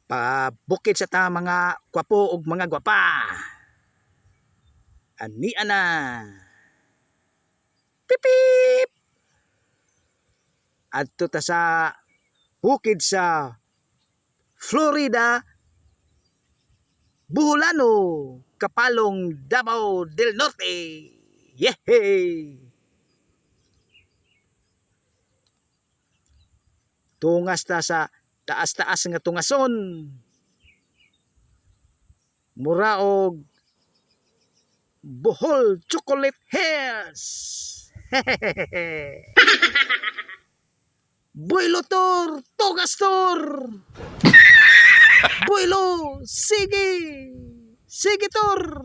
Pabukid sa ta, mga gwapo ug mga gwapa. Ani ana. Pipip. Adto ta sa bukid sa Florida, Boholano, Kapalong, Davao del Norte. Yehey! Tungas ta sa taas-taas nga tungason. Mura og Bohol Chocolate Hills. Builo tor, tugas tor. Builo, sige. Sige tor.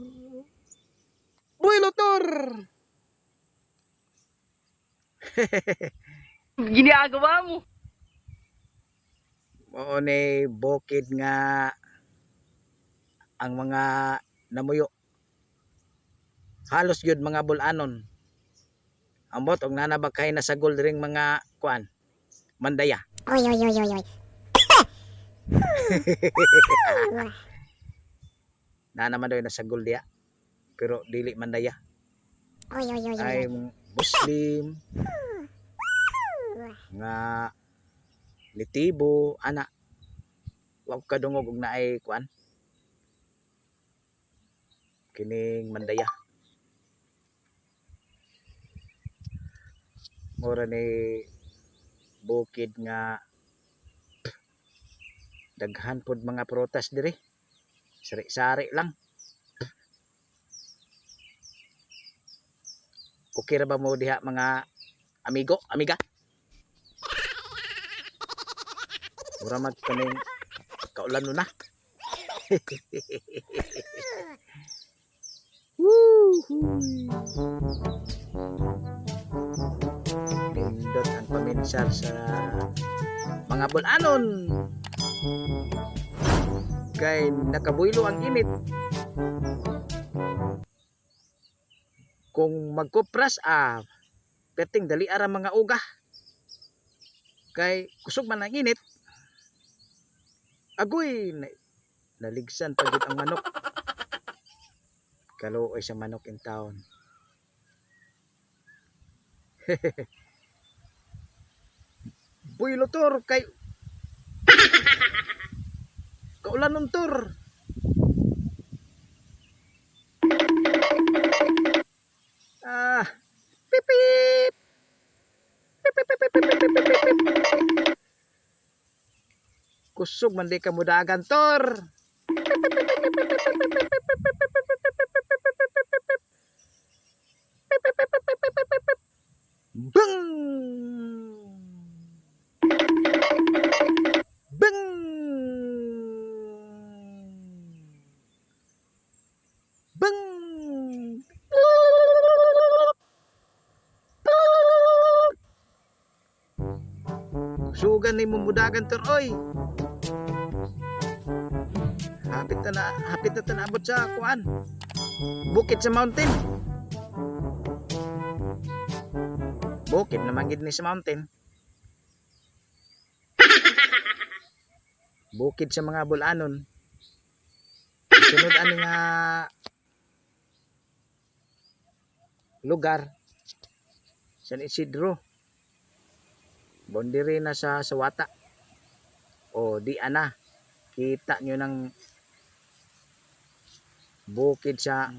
Builo tor. Ginagawa mo. Mao ni bukid nga ang mga namuyo halos gyud mga bulanon. Ambot og nana ba kay nasagol diring mga kuan, Mandaya. Oy, oy, oy, oy, oy. Naa naman daw nasagol diya pero dili Mandaya. Oy, oy, oy, oy, Ay oy. Muslim nga nitibo ana. Wa ko kadungog og naay kuan kining Mandaya. Mura ni bukid nga daghan pod mga prutas diri, sari-sari lang. Okay ra ba mo diha, mga amigo, amiga? Mura mag kaning kaulan na. Woo! Pindot ang paminsar sa mga bulanon. Kay nakabuylo ang init. Kung magkupras perting dali ara mga uga. Kay kusog man ang init. Agoy, naligsan pa gyud ang manok. Kaluoy sa manok in town. Buy tor kay kaulan nun tor. Pip pip. Pip, pip, pip, pip, pip, pip, pip, pip. Kusog man di ka mudagan tor. Bang! Bang! Bang! Sugan ni mumudagan tor oy. Hapit na ta naabot sa kuan. Bukid sa mountain. Bukid naman gid ni sa mountain. Bukid sa mga bulanon. Sunod ani nga lugar, San Isidro. Boundary na sa Sawata. O di ana. Kita nyo ng bukid sa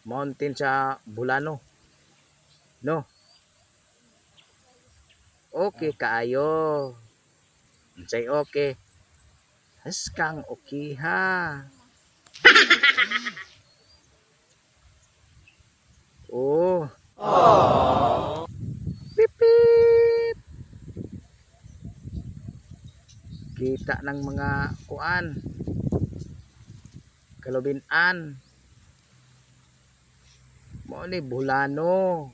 mountain sa Bulano. No? Okay kaayo. Unsay okay? Haskang okay ha. Oh. Pip pip. Kita ng mga kuan. Kalubinan. Mao ni Bulano.